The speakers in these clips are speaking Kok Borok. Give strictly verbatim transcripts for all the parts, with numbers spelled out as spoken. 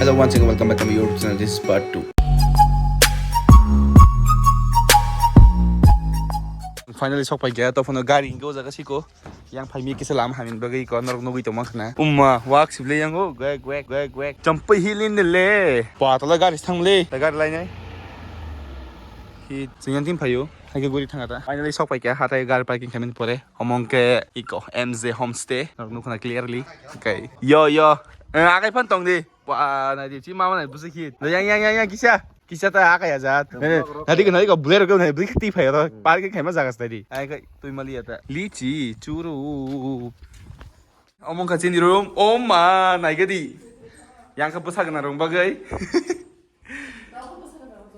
Hello, once again, welcome back to my YouTube channel. This is part two. Finally, sok pai kha, to phano gari hingke o jaga siko. Yang phai mi kisa lama hamin bagwi ko norok nugwi tongma khna. Umma, wak sible yango, gwek, gwek, gwek, gwek. Champai hilin de le. Pa, tola gari thang le, ta gari lainai. Hi, singyan tin phayo, hai ke guri thanga ta. Finally, sok pai kha, hatai gari parking khamin pore. Omong ke iko, M J Homestay. Norok nukna clearly. Okay. Yo, yo. Eh, akai phan tong di. Ba, nai di, chi mama nai busi khit. Yang, yang, yang, yang, kisa. Kisa ta aka ya jat. Nai, nai, nai, ko bulero ko nai, buli khati phai ro. Parking khai ma jaga stai di. Ai kai, tui mali ya ta. Lichi, churu. Omong ka chini room. Oh ma, nai gadi. Yang ka busa gana room bagai.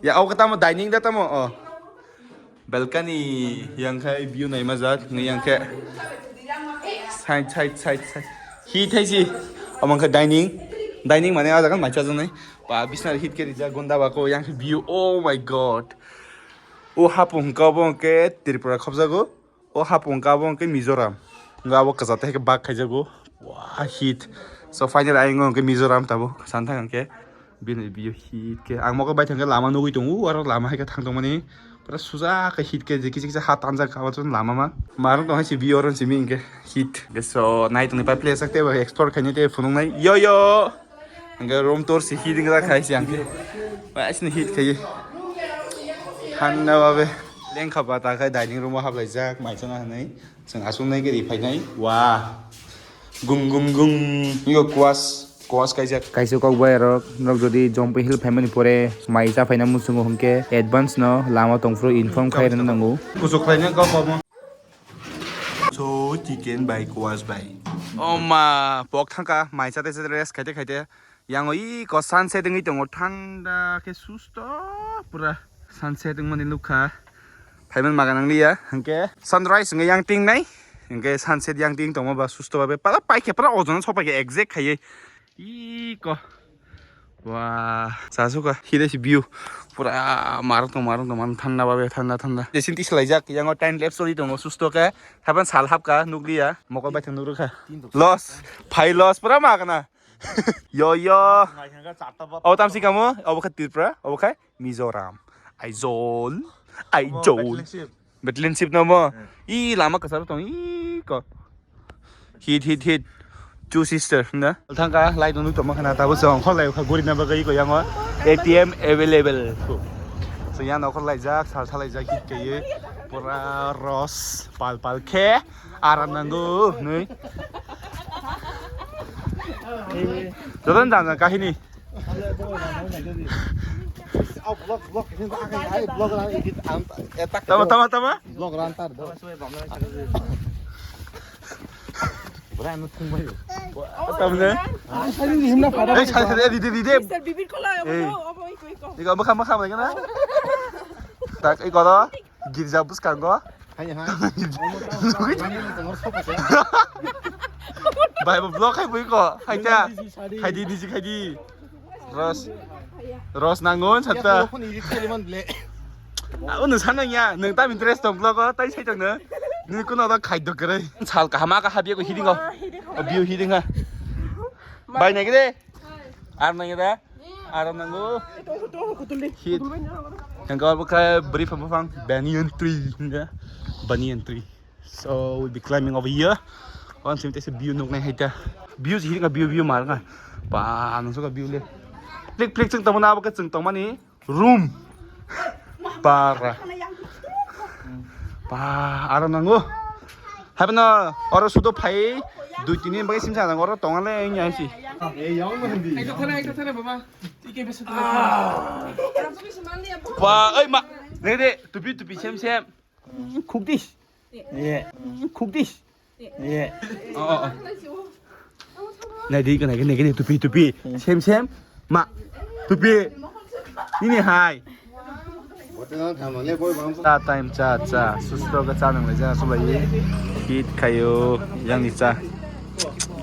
Ya, oh, ka tamo dining da tamo, oh. Balcony, yang khai view naima jak, ngi yang khe. Side, side, side, side. Hi thaisi, amang khe dining. Dining mane a jaga mai chajaknai. Ba, bisna hit khe rijak, gonda ba ko, yang khe view, oh my God. O hapung ka bo khe Tripura khobjago. O hapung ka bo khe Mizoram. Nga abo kwchar tei khe bak khaijago. Wah, hit. So, finally, ayung khe Mizoram tabo. Santhang khe. Bini view hit khe. Ang mokol bai thangkhe lama nugwi tongo. Aro lama hai khe thang tongmani. Pura suja khe hit khe je kisa kisa ha tanjak kha, lama ma. Marung tong hai si view oro simi hingkhe hit. Khe so nai tongni pai place ak tei explore khaini tei phunuknai. Yo, yo. Hingkhe room tour si hit wngkha khai si ang khe. Ba, asini hit khaye. Thanda babe. Lengkha ba ta khai dining room o haplaijak, mai chana hinwi. Chwng aswk nai gari phainai. Wah. Gung, gung, gung. Ego kuas, kuas kaijak. Kaisa kok bai rok, norok jodi Jompo Hill phaimani pore, mai cha phaina muchungo hwnkhe advance no lama tongphuru inform khai rwna nango. Kuchuk khlaina kok omo. So, chicken bai kuas bai. Oh ma, pok thangka, mai chate chate rest khaite khaite. Yang o iko sunset wngwi tongo, thanda khe susto pura. Sunset wngmani nukha. Phaiman maga nangliya, hwnkhe sunrise wngwi yang tingnai. Hwnkhe sunset yang ting tongma ba susto babe. Pala paikhe pura ojono sopaikhe exact khaiye. Iko. Wah, sasuka. Hide si view. Pura marok tong, marok tong, marok thanda babe, thanda, thanda. Jesin tislaijak, yang o time lapse choli tongo, susto khe. Haban sal hapka, nukliya. Mokol bai thang nukrukha. Loss. Phai loss, pura magana. Yo, yo. Abo tamsi kamo, abo kha Tripura, abo kha Mizoram. Aizawl, Aizawl. Battalion ship no mo. I lama kasar tong, i ko. Hit, hit, hit. Two sister, na? Thangka, light nung tongma khana, tabo se ongkhor lai kha, guri na bagwi ko yango. A T M available. So, yan ongkhor lai jak, sal sal lai jak, hit kaiye. Pura ros, pal pal khe. Aram nango, nui. Jodan jang jang kahini. Tama, tama, tama. Tama ne? Ei, sai, sai, di, di, di, di. Mister Bibir ko la, Ei. Abo, iko, iko. Iko, bwkha, bwkha, bwkha na? Tak, iko do. Girja bwskango. Hai, hai. Bai bo vlog khai bui ko. Hai ta. Khai di, di khai di. Ros. Ros nangon satta. Abo nung sana ya, nung tam interest tong vlog o, tai sai tong no. Nung kuno da khai dok kere. Sal kaham ka habia ko hiding o. View hiding ha. Bai nai gede. Ar nai gede. Aram nango. Hit. Yang kau buka beri pang pang banyan tree ya. Banyan tree. So we'll be climbing over here. Wan sim tese view nuk nai haita. View sih ka view view mar ka. Pa nang suka view le. Plik plik cheng tong mana buka cheng tong mani room. Para. Pa aram nango. Hai bana oro sudo phai dui tini bagwi simsa nang oro tongale nya si. Ei, yang mandi. Ayo thana, ayo thana, baba. Tike beso thana. Ba, oi ma. Ne de, tupi tupi sem sem. Khukdis. Ye. Khukdis. Ye. Oh, oh, oh. Nai di, nai di, nai di, tupi tupi. Sem sem. Ma. Tupi. Ini hai. Cha time cha cha. Susto ka cha nang lai ja sulai. Hit khayo yang ni cha.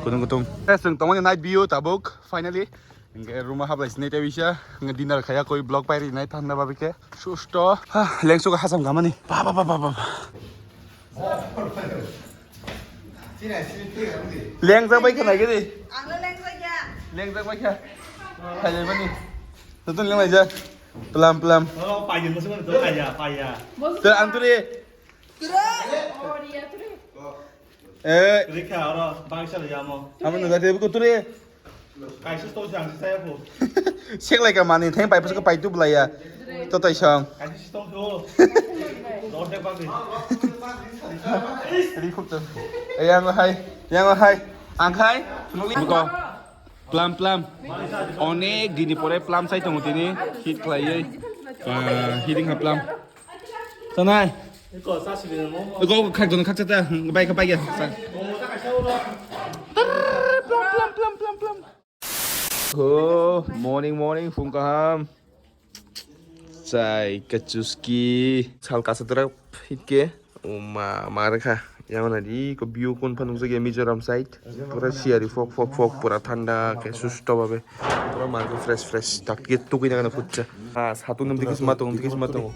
Kutung kutung. Test tong tong night view tabuk finally. Hingke room hablai sini te bisa. Nge dinner khaya koi vlog pai ri nai thanda babi ke. Susto. Ha, lengsu ka hasam gamani. Ba ba ba ba ba. Lengjak bai khe naigwi di. Ang le lengjak ya. Lengjak bai khe. Khaijak mani. Nutun leng laijak. Pelam, pelam. Oh, paya, masuk mana tuh? Paya, paya. Ter anturi. Eh. Rikha, oro, bangsa le yamo. Amo nang jati ko turi. Kaisa to jang saya po. Sek lai ka mani, theng pai pas ko pai tu belai ya. To tai sang. Kaisa to to. Lord de bagi. Ri khuk to. Yang hai, yang hai. Ang khai. Buko. Plum, plum. Onek dini pore plum sai tongo tini. Hit khlaiwi. Ah, hitting ha plum. Sanai. Iko khak jono khak chata. Bai ka bai ya. Plum, plum, plum, plum, plum. Oh, morning, morning, phung kaham. Chai kachuski. Sal kasa tera hitke. Uma, markha. Yang mana di ko view kun phanung jagya Mizoram side. Pura siari fok, fok, fok, pura thanda ke susto babe. Pura markha fresh, fresh. Tak ke tukui na kana futcha. Ah, satu nem dikis matong, dikis matong.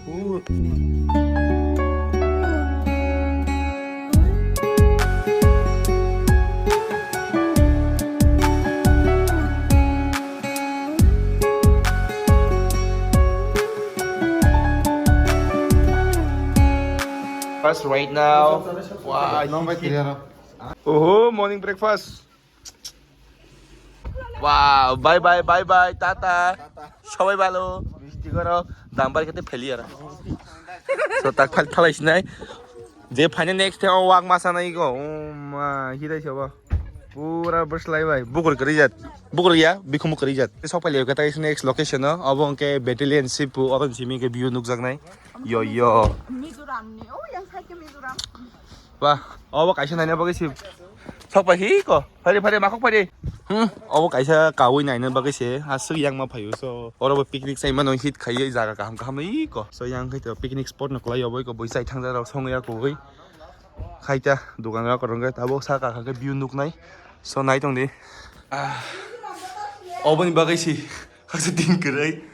First right now. Wah, Oho, morning breakfast. Wow, bye bye, bye bye, tata. Sabai balo, misti goro, dambar kete pheli ara. So tak phal phalai sinai. Je phane next time wak masa nai go. Uma, hidai sabo. Pura berslai bai. Bukur kerijat. Bukur ya, bikhum kerijat. Sok phali kata is next location no. Abo ke battalion sipu oron simi ke view nukjak nai. Yo yo. Mizoram ni. Oh, yang side ke Mizoram. Ba, obo kaisa naina bagwi se. Sok pai hi ko. Phari phari makhok phari. Hmm, obo kaisa kawi naina bagwi se. Aswk yang ma phaio so. Oro bo picnic sai mano hit khaiwi jaga kaham kaham wi ko. So yang khai to picnic spot no kwlai obo ko bui sai thangja rok song ya koi. Khai ta dukan rok rong tabok sa ka kha view nuk nai. So nai tong di. Ah. Obo ni bagwi se. Haksa din kwrwi.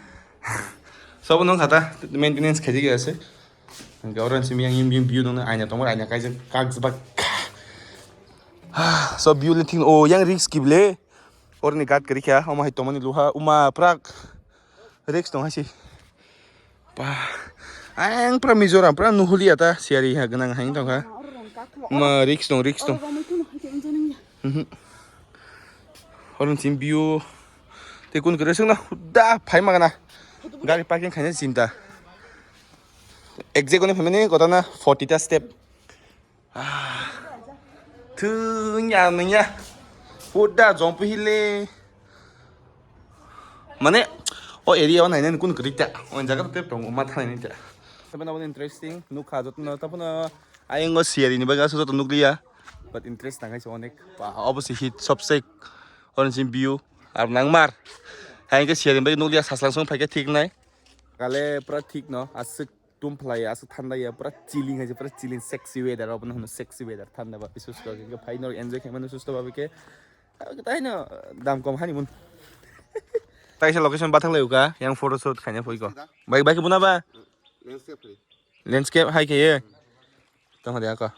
So obo nung khata maintenance khai di ase. Hingke oro simi yang view, view nung aina tongmani aina kaijak kak jebak. So view ni thing o yang risk kibile. Oro ni gat kari kha omo hai tongmani luha uma prak risk tong hai si. Pa ang pura Mizoram pura nuhulia ta siari ha ganang hai tong kha. Ma risk tong risk tong. Mhm. Oro ni simi view. Tei kun kwrwi swngno da phai magana. Gari parking khaina chinta. Exact oni phaimani kotana forty ta step. Ah. Thungya nungya. Huda jompu hile. Mane o area o nainani kun kwrwi ta. O jaga tep tongo ma thanai ta. Seven of interesting nukha jotno tapono ayang o siari ni bagwi aswk joto nukliya. But interest nang kaisa onek. Ba, obo se hit sobse. Oro ni view. Ar nangmar. Hai ke siari bai nukliya saslang song phaikhe thik nai. Kale pura thik no. Aswk tum phlai aswk thanda ya. Pura chilling hai pura chilling sexy weather. Obo no sexy weather. Thanda ba bisus ko ke phai no enjoy khaimano susto ba ke. Tai no dam kom hani mun. Tai se location bathang lai uka. Yang photo shoot khaina phoi ko. Bai bai ke buna ba. Landscape hai. Landscape hai ke ye. Tamo de aka.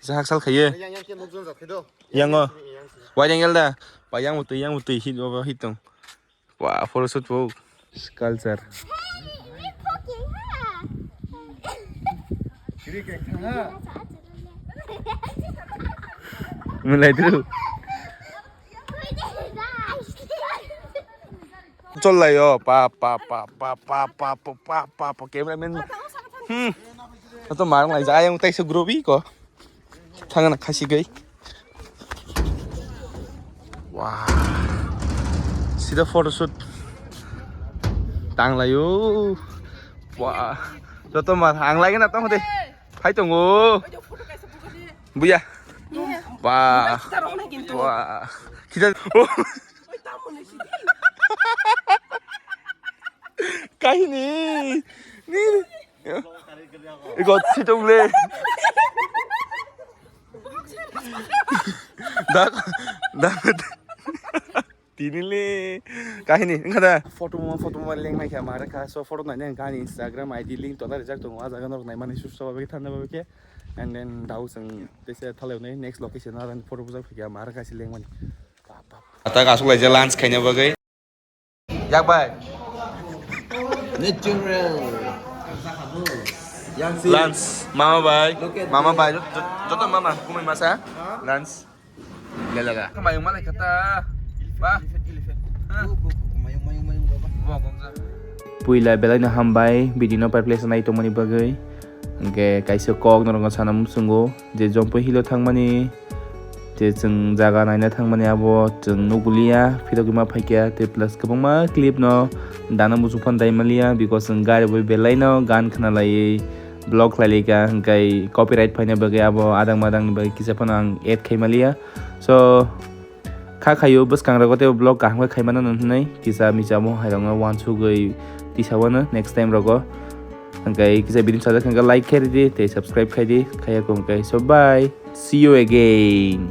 Sa hak sal khaye. Yang, yang ke nukjong jat khe do. Yang o. Yang, yang. Wide angle da. Pa yang mutui, yang mutui hit obo hit tong. Wa photo shoot bo. Culture. Mulai dulu. Chol lai o pa pa pa cameraman. Hmm. Ato marang lai jayang tai se grobi ko. Thangna khasi gai. Wah. Sida photo shoot. Tang lai o. Wah. Joto mar ang lai na tong de. Phai tongo. Buya. Wah. Wah. Kita. Oh. Kahini. Ni. Iko situng le. Dak dak. Tini le. Kahini. Engkada. Photo mo photo mo leng mai kha mara kha. So photo nai nang kahini Instagram I D link to na reject to wa jaga norok nai mani susto ba ke thanda ba ke. And then dau sang tese thalai nai next location na photo bujak phikya mara kha si leng mani. Bap bap. Atak asuk lai je lunch khaina bagwi. Yak bai. Natural. Yang si. Lunch. Mama bai. Look at Mama this. Bai. Jot-, jot-, joto mama kumui masa. Lunch. Lelaga. Mayung malai kata. Ba. Elephant, elephant. Hah? Go, go, go. Mayung, mayung, mayung, baba. Bo gongja. Puila belai no hambai video no pai place nai tongmani bagwi. Hwnkhe kaisa kok norok no sana muchungo je Jompo Hill o thangmani, je chwng jaga naina thangmani abo chwng nukliya, phirogwi ma phaikha tei plus kwbangma clip no dana muchung phano dai manliya because chwng gari bai belai no gan khna laiwi vlog khlai laikha, hwnkhe copyright phaina bagwi abo adang madang ni bagwi kisa phano ang add khai manliya. So kha khaio bwskangrogo tei vlog kaham khe khaimano hwnwi kisa misa mo hairokno uansugwi tisawano next time rogo. Hwnkhe kisa video sajak hwnkhe like khairidi tei subscribe khaidi, khaiya khe hwnkhe. So bye, see you again.